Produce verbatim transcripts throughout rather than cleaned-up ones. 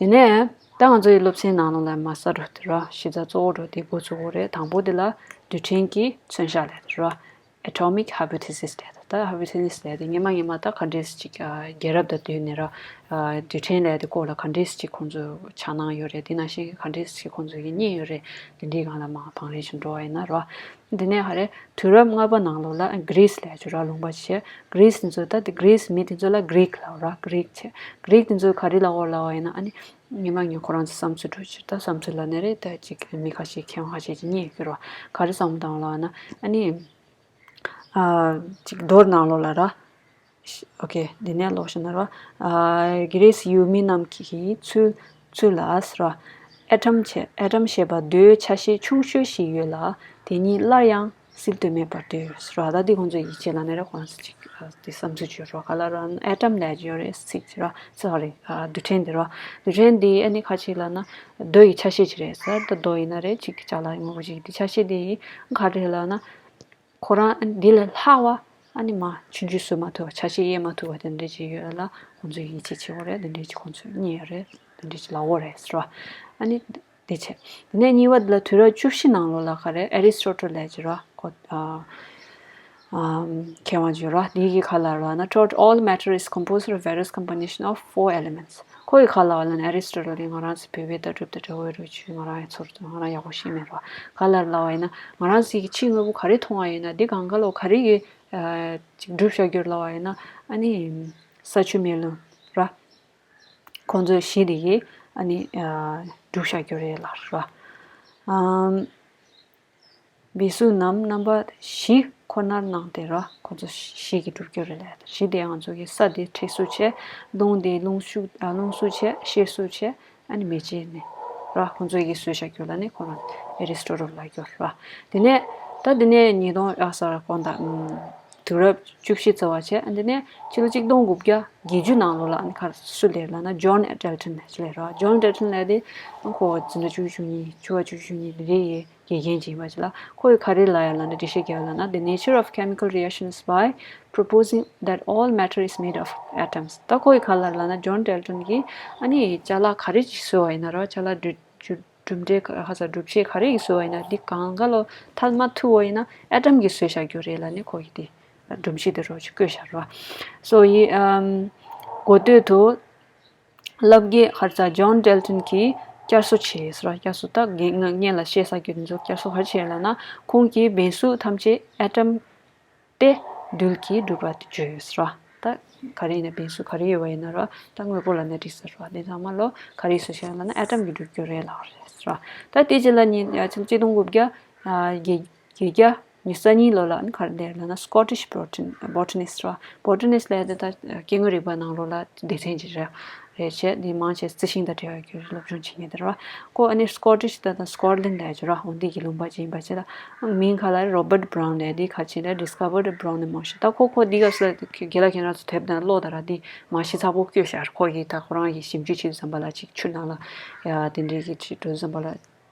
དེ་ནས་ད་ང་ཚོའི་སློབ་ཚན་ནང་ལོགས་ལ་མ་ས་རུ་དེ་རོ་གཞི་རྩ་གཙོ་བོ་རུ་དེ་འགོ་ཚུགས་དགོས་རེད། དང་པོ་དེ་ལ་རྡུལ་ཕྲན་གྱི་མཚོན་བྱ་ལས་དེ་རོ། Atomic hypothesis་ལས་དེ། ད་hypothesis་ལས་དེ་སྔོན་མ་སྔོན་མ་ད་ག་འདྲས་ཅིག་ཨ་རྒྱལ་རབས་དང་བསྟུན་ནས་རོ། ཨ་རྡུལ་ཕྲན་ལས་དེ་སྐོར་ལ་ག་འདྲས་ཅིག་ཁོང་ཚོས་ཆ་གནང་ཡོད་རེད། དེ་ནང་བཞིན་ག་འདྲས་ཅིག་ཁོང་ཚོས་ཀྱི་རྙེད་ཡོད་རེད། དེ་འདྲའི་སྒང་ལ་མ་བང་རིམ་ཞིག་འགྲོ་བ་ཡིན་ན་རོ། དེ་ནས་ག་རེ། དུས་རབས་ལྔ་པ་ནང་ལོགས་ལ་Greece་ལས་ཅིག་རོ། ལུང་པ་ཆེ་Greece་དེ་ཚོ། ད་དེ་Greece་མི་དེ་ཚོ་ལ་Greek་ལབ་རོ། Greek་ཆེ་Greek་དེ་ཚོས་ག་རེ་ལབ་དགོས་ལབ་པ་ཡིན་ན། ཨ་ནི་ཉི་མ་ཉི་ཁོ་རང་ཚོ་བསམ་ཚུལ་འགྲོ་ཕྱིར། ད་བསམ་ཚུལ་ལ་ནི་རེད། ད་ཅིག་མི་ཁ་ཤས་མཁས་དབང་ཁ་ཤས་ཀྱིས་རྙེད་ཡོད་ཀྱི་རོ། ག་རེ་བསམ་བཏང་ལབ་ན། ཨ་ནི་ཨ་ཅིག་མདོ་ནང་ལོགས་ལ་ར། ཨོ་ཁེ། འདི་ནས་ཀློག་ཤེས་ན་ར། ཨ་གྷི་རིས་ཡུལ་མི་རྣམས་ཀྱི་ཚུལ་ཚུལ་ལ་ར། Atom་ཅེས། Atom་ཞེས་པ་རྡོའི་ཆ་ཤས་ཆུང་ཤོས་ཤིག་ཡོད་ལ། དེ་ཉིད་སླར་ཡང་སྲིད་དུ་མེད་པར་འདོད་ར། ད་འདི་ཁོང་ཚོས་ཡིད་ཆེས་ལ་ནི་ར། ཁོང་ཚོ་ཅིག་ཨ་དེ་བསམ་ཚུལ་བརྗོད་རོགས། ག་ལ་ར་Atom་ལབ་ཡོད་རེད། ཚིག་ཅིག་ར། ཚིག་རེད། ཨ་རྡུལ་ཕྲན་འདི་ར། རྡུལ་ཕྲན་འདི་ཨ་ནི་ག་ཅིག་ལབ་ན་རྡོ་ཡི་ཆ་ཤས་ཅིག་རེད་ཟེར། ད་རྡོ་ཡིན་ན་རེད། ཅིག་ཅ་ལག་ཡིན་མོ་ཅིག་འདི་ཆ་ཤས་འདི་ག་རེ་ལབ་ན། ཁོ་རང་འདི་ལས་ལྷག་པ་ཨ་ནི་མ་ཆུང་ཆུང་བཟོ་མ་ཐུབ་པ། ཆ་ཤས་དབྱེ་མ་ཐུབ་པ་དེ་འདྲ་ཅིག་ཡོད་ལ། ཁོང་ཚོས་ཡིད་ཆེས་བྱེད་དགོས་རེད། དེ་འདྲ་ཅིག་ཁོང་ཚོས་རྙེད་ཡོད་རེད། དེ་འདྲ་ཅིག་ལབ་དགོས་རེད་ཟེར་བ། ཨ་ནི་དེ་བྱས། དེ་ནས་གཉིས་པ་དེ་ལ་དུས་རབས་བཅུ་བཞི་ནང་ལོགས་ལ་ག་རེ། Aristotle་ལབ་ཅིག་ར། ཁོ་ཨ་ཨ་མཁས་དབང་ཅིག་ར། དེ་གིས་ག་ལབ་ལབ་ན། Thought all matter is composed of various combination of four elements. ཁོ་ཡིས་ག་ལབ་ལབ་ན། Aristotle་ལ་ང་རང་ཚོ་བོད་པའི་ལྟ་གྲུབ་དང་འབྲེལ་བའི་རུ་ཆུ་ང་རང་ཡང་ཚོར་ང་རང་ཡག་པོ་ཤེས་མེད་ར། ག་ལབ་ལབ་པ་ཡིན་ན། ང་རང་ཚོའི་ཕྱི་དངོས་པོ་ག་རེ་མཐོང་བ་ཡིན་ན། འདི་གང་ག་ལོ་ག་རེ་གིས་ཨ་ཅིག་གྲུབ་བཞག་གི་ཡོད་ལབ་པ་ཡིན་ན། ཨ་ནི་ས་ཆུ་མེ་རླུང་ར། ཁོང་ཚོའི་གཞི་དེ་གིས་ཨ་ནི་ཨ་གྲུབ་བཞག་གི་ཡོད་རེད་ལབ་ར། ཨམ། སྦས་གཟུགས་རྣམས་རྣམ་པ་བཞི་ཁོ་ནར་སྣང་སྟེ་ར། ཁོ་ཚོ་བཞི་གིས་གྲུབ་ཀྱི་རེད་ལབ། བཞི་དེ་ང་ཚོ་གི་ས་དེ་འཁྲུ་གཟུགས་བྱས། རླུང་དེ་རླུང་ཤུགས་ཨ་རླུང་གཟུགས་བྱས། གཤེར་གཟུགས་བྱས། ཨ་ནི་མེ་ལྕེ་ནི་ར། ཁོ་ཚོ་གིས་བཟོས་བཞག་རྒྱུ་ལ་ནི་ཁོ་རང་ཨེ་རི་སི་ཊོ་ཊལ་ལབ་རྒྱུ་ར། དེ་ནས་ད་དེ་ནས་ཉིས་སྟོང་ཨ་ས་ར་གོང་དང་དུས་རབས་བཅུ་བཞི་རྩ་བ་བྱས། ཨ་དེ་ནས་ཕྱི་ལོ་གཅིག་སྟོང་དགུ་བརྒྱ་བརྒྱད་ཅུ་ནང་ལོགས་ལ་ཨ་ནི་ག་རེ་སུ་སླེབས་ལབ་ན། ཇོན་ཨེ་ཌལ་ཊོན་ལབ་ཅིག་སླེབས་ར། ཇོན་ཨེ་ཌལ་ཊོན་ལབ་དེ་ཁོ་འཛིན་གྲྭ་བཅུ་བཅུ་གཉིས་བཅུ་པ་བཅུ་བཅུ་གཉིས་དེ་འདྲའི་ཡི་དགེ་རྒན་ཅིག་ཡིན་པ་ཅིག་ལ། ཁོ་ཡིས་ག་རེ་ལབ་ཡོད་ལབ་ན། འགྲེལ་བཤད་རྒྱག་ཡོད་ལབ་ན། The nature of chemical reactions by proposing that all matter is made of atoms. ད་ཁོ་ཡིས་ག་ལབ་ལབ་ན། ཇོན་ཨེ་ཌལ་ཊོན་གྱིས་ཨ་ནི་ཅ་ལག་ག་རེ་ཅིག་བཟོས་པ་ཡིན་ན་ར། ཅ་ལག་གྲུབ་གྲུབ་འབྲས་ག་ས་གྲུབ་ཆས་ག་རེ་ཡིས་བཟོས་པ་ཡིན་ན། འདི་གང་ག་ལོ་ཐལ་མོ་ཐུག་པ་ཡིན་ན་ཨེ་ཊོམ་གྱིས་བཟོས་བཞག་རྒྱུ་རེད་ལབ་ནས་ཁོ་གིས་དེ་སྒྲོམ་གཞི་དེ་རོ་ཅིག་བཀོད་བཞག་རོ། སོ་ཡི་ཨམ་གོ་ཐོས་དུ། བསླབ་དགེ་ཧར་ཙ་ཇོན་ཨེ་ཌལ་ཊོན་གྱིས་བསྐྱར་གསོ་བྱས་ཟེར་བ། བསྐྱར་གསོ་ད་དགེ་ང་སྔོན་ལ་བཤད་ཚར་རྒྱུ་དེ་ཚོ་བསྐྱར་གསོ་ག་རེ་བྱས་ལབ་ན། ཁོང་གིས་སྦས་གཟུགས་ཐམས་ཅད་ཨེ་ཊོམ་སྟེ་རྡུལ་གྱིས་གྲུབ་པ་དེ་བརྗོད་ཡོད་ཟེར་བ། ད་ག་རེ་ཡིན་ན་སྦས་གཟུགས་ག་རེ་ཡོད་པ་ཡིན་ན་ར། ད་དངོས་པོ་ལབ་ན་འགྲིག་ཟེར་བ། དེ་ཚང་མ་ལོ་ག་རེ་བཟོས་བཞག་ལབ་ན་ཨེ་ཊོམ་གྱིས་གྲུབ་རྒྱུ་རེད་ལབ་རེད་ཟེར་བ། ད་དེ་རྗེས་ལ་ཉིས་ཆིག་སྟོང་དགུ་བརྒྱ་བརྒྱད་བརྒྱད་བརྒྱ་ཉི་ཤུ་རྩ་གཉིས་ལོ་ལ་ཨ་ནི་ག་རེ་བསྡད་ལབ་ན། སྐོ་ཊིཤ་བྷོ་ཊན་བྷོ་ཊ་ནིསི་ཊི་ར། བྷོ་ཊ་ནིསི་ཊི་ལབ་ཡ་དེ་ད་སྐྱེ་དངོས་རིག་པ་ནང་ལོགས་ལ་སྡེ་ཚན་ཅིག་རེད། རེད་བྱས་དེ་མང་ཆེ་རྩི་ཤིང་དང་འབྲེལ་བ་ཡོད་རྒྱུ་སློབ་སྦྱོང་བྱེད་མཁན་དེ་རེད་བ། ཁོ་ཨ་ནི་སྐོ་ཊིཤ་ད་དང་སྐོ་ཊ་ལན་ཌི་ལབ་ཡ་ཅིག་ར། འོ་འདི་གི་ལུང་པ་ཅིག་ཡིན་པ་བྱས་ལ། མིང་ག་ལ་རོ་བར་ཊི་བྷ་རའུན་ལབ་ཡ་དེ་ག་ཅིག་རེད། Discovered Brownian motion. ད་ཁོ་ཁོ་འདི་ག་ས་དགེ་ལགས་ཁྱེད་རང་ཚོ་དེབ་དང་ཀློག་ད་ར། འདི་མ་ཤེས་ཚ་པོ་བཀོད་བཞག་ཁོ་གིས་ད་ཁོ་རང་གིས་ཞིབ་འཇུག་བྱེད་དུས་ཙམ་པ་ལ་ཅིག་ཆུ་ནང་ལ་ཡ་དེ་འདྲའི་གི་ཅིག་འགྲོ་དུས་ཙམ་པ་ལ།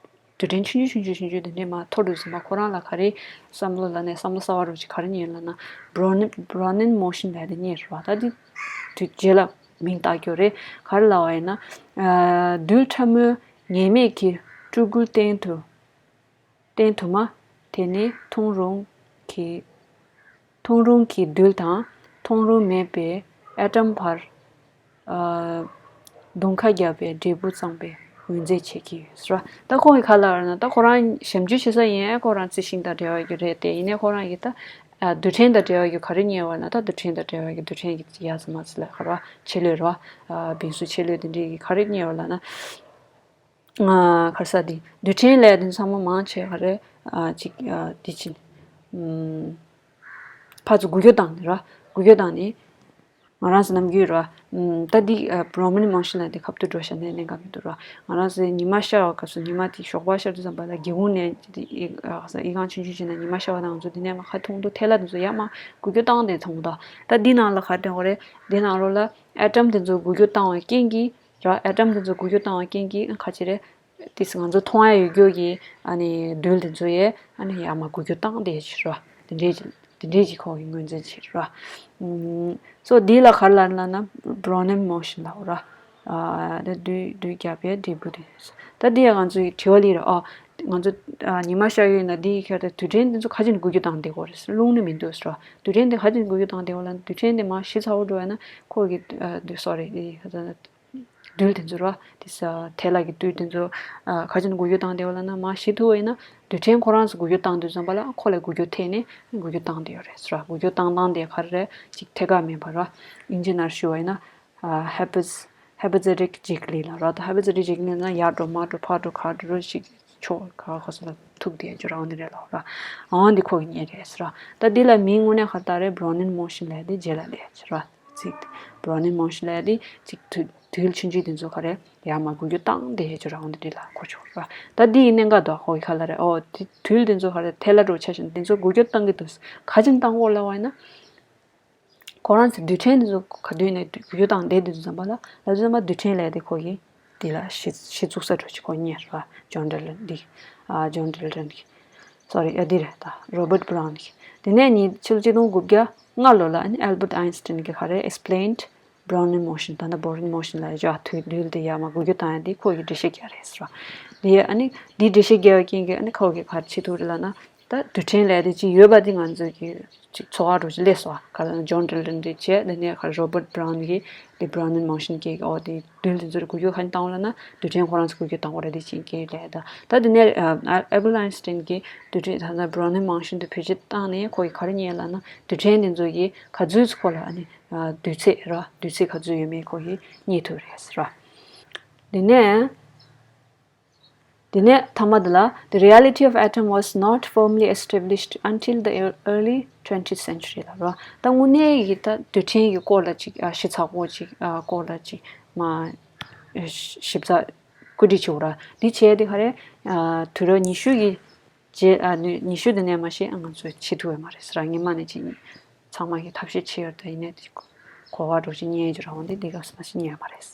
རྡུལ་ཕྲན་ཆུང་ཆུང་ཆུང་ཆུང་ཆུང་ཆུང་དེ་འདྲས་མར་འཐོར་འགྲོ་ཟིན་པ། ཁོ་རང་ལ་ག་རེ་བསམ་བློ་ལ་ནས་བསམ་བློ་གསར་བ་རུ་ཅིག་ག་རེ་རྙེད་ལབ་ན། Brownian Brownian motion ལབ་དེ་རྙེད་རེད་བ། ད་དེ་དུས་རྗེས་ལ་མིང་བཏགས་རྒྱུ་རེད། ག་རེ་ལབ་པ་ཡིན་ན། ཨ་རྡུལ་ཕྲ་མོའི་ངེས་མེད་ཀྱི་སྤྲུལ་སྐུ་སྟེང་དུ་སྟེང་དུ་མ། དེ་ནི་མཐོང་རུང་གི་མཐོང་རུང་གི་རྡུལ་དང་མཐོང་རུང་མེད་པའི་ཨེ་ཊོམ་བར་ཨ་རྡུང་ཁ་བརྒྱབ་པའི་འབྲས་བུ་གཙང་པའི་འོད་མཛེས་བྱེད་ཀྱི་ཡོད་ཟེར་བ། ད་ཁོང་གིས་ག་ལབ་རེད་ན། ད་ཁོ་རང་ཞིབ་འཇུག་བྱེད་ས་ཡིན་ཨེ། ཁོ་རང་རྩི་ཤིང་དང་འབྲེལ་བ་ཡོད་རེད་དེ། ཡིན་ནའི་ཁོ་རང་གིས་ད་ཨ་རྡུལ་ཕྲན་དང་འབྲེལ་བ་ཡོད་ག་རེ་རྙེད་པ་ན། ད་རྡུལ་ཕྲན་དང་འབྲེལ་བ་ཡོད་རྡུལ་ཕྲན་གྱི་ཡ་ཙམ་མ་ཙམ་ལ་ག་རེ་བ་ཆེ་ལོས་རེད་བ། ཨ་སྦས་གཟུགས་ཆེ་ལོས་དེ་འདྲའི་གི་ག་རེ་རྙེད་པ་ལབ་ན། ཨ་ག་རེ་ཟེར། དེ་རྡུལ་ཕྲན་ལབ་དེ་ཚང་མ་མང་ཆེ་ག་རེ་ཨ་ཅིག་ཨ་དེ་ཕྱིན་ཨམ་ཕར་ཚུར་འགུལ་སྐྱོད་བཏང་ནས་ར། འགུལ་སྐྱོད་བཏང་ནས། ང་རང་ཚོ་ནམ་རྒྱུན་ར། ཨམ་ད་འདི་ཨ་Brownian motion ལབ་དེ་ཁ་ཐུག་འགྲོ་བཞག་ནས་གནད་འགག་མི་འདུག་ར། ང་རང་ཚོ་ཉི་མ་ཤར་བ་སྐབས་སུ་ཉི་མ་དེ་ཞོགས་པ་ཤར་དུས་ཙམ་པ་ལ་སྒེའུ་ཁུང་ནས་དེ་ཨི་ཨ་ག་ས་ཨི་ཁང་ཆུང་ཆུང་ཅིག་ནས་ཉི་མ་ཤར་བ་དང་། ང་ཚོ་དེ་ནས་མར་ཁ་མཐོང་དུས་ཐལ་བ་དེ་ཚོ་ཡར་མར་འགུལ་སྐྱོད་བཏང་སྟེ་མཐོང་གི་འདུག་ད་འདི་ནང་ལ་ག་རེ་དྲན་གྱི་རེད། འདི་ནང་ལོགས་ལ་ཨེ་ཊོམ་དེ་ཚོ་འགུལ་སྐྱོད་བཏང་བའི་རྐྱེན་གྱིས་ར། ཨེ་ཊོམ་དེ་ཚོ་འགུལ་སྐྱོད་བཏང་བའི་རྐྱེན་གྱིས་ཨ་ག་ཅི་རེད། དེ་ང་ཚོ་མཐོང་ཡ་ཡོད་རྒྱུ་གི་ཨ་ནི་རྡུལ་དེ་ཚོ་ཡས་ཨ་ནི་ཡར་མར་འགུལ་སྐྱོད་བཏང་བསྡད་ཕྱིར་ར། དེ་འདྲས་ཅིག་དེ་འདྲས་ཅིག་ཁོང་གིས་ངོས་འཛིན་བྱེད་ར། ཨུམ། སོ་འདི་ལ་ག་རེ་ལབ་ན་ན་Brownian motion ལབ་ར། ཨ་ད་རྡུལ་རྡུལ་རྒྱག་པའི་འབྲས་བུ་དེ། ད་འདི་ཡང་ང་ཚོའི་དྲི་བ་ལི་རེད། ཨ་ང་ཚོ་ཨ་ཉི་མ་ཤར་ཡོད་ན་འདི་ཡི་ཁྱེར་ཏེ་རྡུལ་ཕྲན་འདི་ཚོ་ག་ཅིག་ནས་འགུལ་སྐྱོད་བཏང་བསྡད་ཀྱི་ཡོད་རེད། རླུང་ནི་མི་འདུག་ཟེར་བ། རྡུལ་ཕྲན་འདི་ག་ཅིག་ནས་འགུལ་སྐྱོད་བཏང་བསྡད་ཀྱི་ཡོད་ལབ་ན། རྡུལ་ཕྲན་འདི་མར་ཞི་ཚ་པོ་འགྲོ་བ་ཡིན་ན་ཁོ་གི་ཨ་རྡུལ་སོ་རེད། རྡུལ་དེ་ཚོ་ར་དེ་ས་དེ་ལ་གི་རྡུལ་དེ་ཚོ་ཨ་ག་ཅིག་ནས་འགུལ་སྐྱོད་བཏང་བསྡད་ཀྱི་ཡོད་ལབ་ན། མར་ཞི་ཐུབ་པ་ཡིན་ན་རྡུལ་ཕྲན་ཁོ་རང་ཚོ་འགུལ་སྐྱོད་བཏང་དུས་ཙམ་པ་ལ་ཁོ་ལ་འགུལ་སྐྱོད་ཐེབས་ནས་འགུལ་སྐྱོད་བཏང་བསྡད་ཡོད་རེད་ཟེར་བ། འགུལ་སྐྱོད་བཏང་སྟངས་དེ་ག་རེ་རེད། ཅིག་ཐད་ཀར་མིན་པ་ར། དབྱིན་ཇི་ནང་ཞུ་བ་ཡིན་ན་ཨ་ཧེ་པི་ཧེ་པི་ཛེ་ཊིག་ཇི་ཀི་ལིང་ལབ་ར། ད་ཧེ་པི་ཛེ་ཊིག་ཇི་ཀི་ལིང་ལབ་ན་ཡར་འགྲོ་མར་འགྲོ་ཕར་འགྲོ་ག་འགྲོ་རོ་ཞིག་ཕྱོགས་ག་ག་སོ་ལ་ཐུག་བསྡད་ཡོད་ར། འོ་འདི་རེད་ལབ་ར། འོ་འདི་ཁོ་གི་བརྙན་རེད་ཟེར་བ། ད་འདི་ལ་མིང་དངོས་གནས་ག་རེ་ལབ་རེད། བྷི་རོ་ནིན་མོ་ཤན་ལབ་ཡ་དེ་རྗེས་ལ་སླེབས་ཡོད་ར། ཚིག་བྷི་རོ་ནིན་མོ་ཤན་ལབ་ཡ་དེ་ཅིག་རྡུལ་རྡུལ་ཆུང་ཆུང་དེ་ཚོ་ག་རེ་ཡར་མར་འགུལ་སྐྱོད་བཏང་བསྡད་ཡོད་ར། འོ་འདི་འདི་ལ་གོ་ཆོག་ར། ད་འདི་ཡི་གནད་འགག་དོ་ཁོ་གི་ག་ལ་རེད། འོ་དེ་རྡུལ་དེ་ཚོ་ག་རེ་ཐལ་བ་འགྲོ་ཆ་བཞིན་དེ་ཚོ་འགུལ་སྐྱོད་བཏང་གི་འདུག་ག་ཅིག་ནས་བཏང་གི་ཡོད་ལབ་པ་ཡིན་ན། ཁོ་རང་ཚོ་རྡུལ་ཕྲན་དེ་ཚོ་ག་དུས་ནས་འགུལ་སྐྱོད་བཏང་བསྡད་དུས་ཙམ་པ་ལ། ལབ་དུས་ཙམ་པ་རྡུལ་ཕྲན་ལབ་ཡ་དེ་ཁོ་གི་དེ་ལ་གཞི་གཞི་བཙུགས་ས་འགྲོ་ཆེད་ཁོ་གཉེར་བ། ཇོན་ཌལ་ཊོན་འདི། ཨ་ཇོན་ཌལ་ཊོན་གྱི། སོ་རི། ཨ་འདི་རེད། ད་རོ་བར་ཊི་བྷི་རའུན་གྱི། དེ་ནས་ཉིས་ཕྱི་ལོ་ཆིག་སྟོང་དགུ་བརྒྱ་ལྔ་ལོ་ལ་ཨ་ནི་ཨལ་བར་ཊི་ཨའིན་སི་ཊིན་གྱིས་ག་རེ་explained Brownian motion། ད་ནི་བྷི་རོ་ནིན་མོ་ཤན་ལབ་ཡ་ཅིག་ཨ་རྡུལ་རྡུལ་དེ་ཡར་མར་འགུལ་སྐྱོད་བཏང་ཡ་དེ་ཁོ་གིས་འགྲེལ་བཤད་རྒྱག་རེད་ཟེར་བ། དེ་ཨ་ནི་འདི་འགྲེལ་བཤད་རྒྱག་པའི་རྐྱེན་གྱིས་ཨ་ནི་ཁོ་གིས་ག་རེ་བྱེད་ཐུབ་རེད་ལབ་ན། ད་རྡུལ་ཕྲན་ལབ་ཡ་དེ་ཅིག་ཡོད་པ་དེ་ང་ཚོས་ཀྱི་ཅིག་འཚོ་བ་འགྲོ་ཅིག་སླེབས་སོང་བ། ག་ལ་ཇོན་ཌལ་ཊོན་འདི་བྱས། དེ་ནས་ག་རོ་བར་ཊི་བྷི་རའུན་གྱིས་དེ་བྷི་རོ་ནིན་མོ་ཤན་གྱི་འོ་དེ་རྡུལ་དེ་ཚོར་འགུལ་སྐྱོད་ག་ནས་བཏང་བ་ལབ་ན། རྡུལ་ཕྲན་ཁོ་རང་ཚོ་འགུལ་སྐྱོད་བཏང་བ་རེད། དེ་ཅིག་གི་ལབ་ཡ་ད། ད་དེ་ནས་ཨ་ཨལ་བར་ཊི་ཨའིན་སི་ཊིན་གྱིས་རྡུལ་ཕྲན་ད་ལྟ་བྷི་རོ་ནིན་མོ་ཤན་དེ་བེད་སྤྱོད་བཏང་ནས་ཁོ་གིས་ག་རེ་རྙེད་ལབ་ན། རྡུལ་ཕྲན་དེ་ཚོ་གིས་ག་ཚོད་ཁོ་ལ་ཨ་ནི་ཨ་འདུས་ཚད་ར། འདུས་ཚད་ག་ཚོད་ཡོད་མེད་ཁོ་གིས་རྙེད་ཐུབ་རེད་ཟེར་བ། དེ་ནས། དེ་ནས་མཐའ་མ་དེ་ལ། The reality of atom was not firmly established until the ear- early twentieth century ལབ་ར། ད་དངོས་གནས་ཀྱི་ད་རྡུལ་ཕྲན་གྱི་སྐོར་ལ་ཅིག་ཨ་ཞིབ་ཚགས་པོ་ཅིག་ཨ་སྐོར་ལ་ཅིག་མ་ཞིབ་ཚགས་བཀོད་སྒྲིག་བྱེད་དགོས་ར། འདི་བྱས་དེ་ག་རེ་ཨ་དུས་རབས་ཉི་ཤུ་གི་རྗེས་ཨ་ནི་ཉི་ཤུ་དེ་ནས་མ་གཞི་ང་ཚོས་བྱེད་ཐུབ་ཡོད་མ་རེད་ཟེར་ར། སྔོན་མ་ནས་ཅིག་ཚང་མ་གིས་ཐབས་ཤེས་བྱས་ཡོད་རེད། ད་ཡིན་ནའི་དེ་གོ་བ་འདྲ་ཅིག་རྙེད་རྒྱུ་ར། འོ་འདི་འདི་ག་སེ་མ་ཞིག་རྙེད་མ་རེད།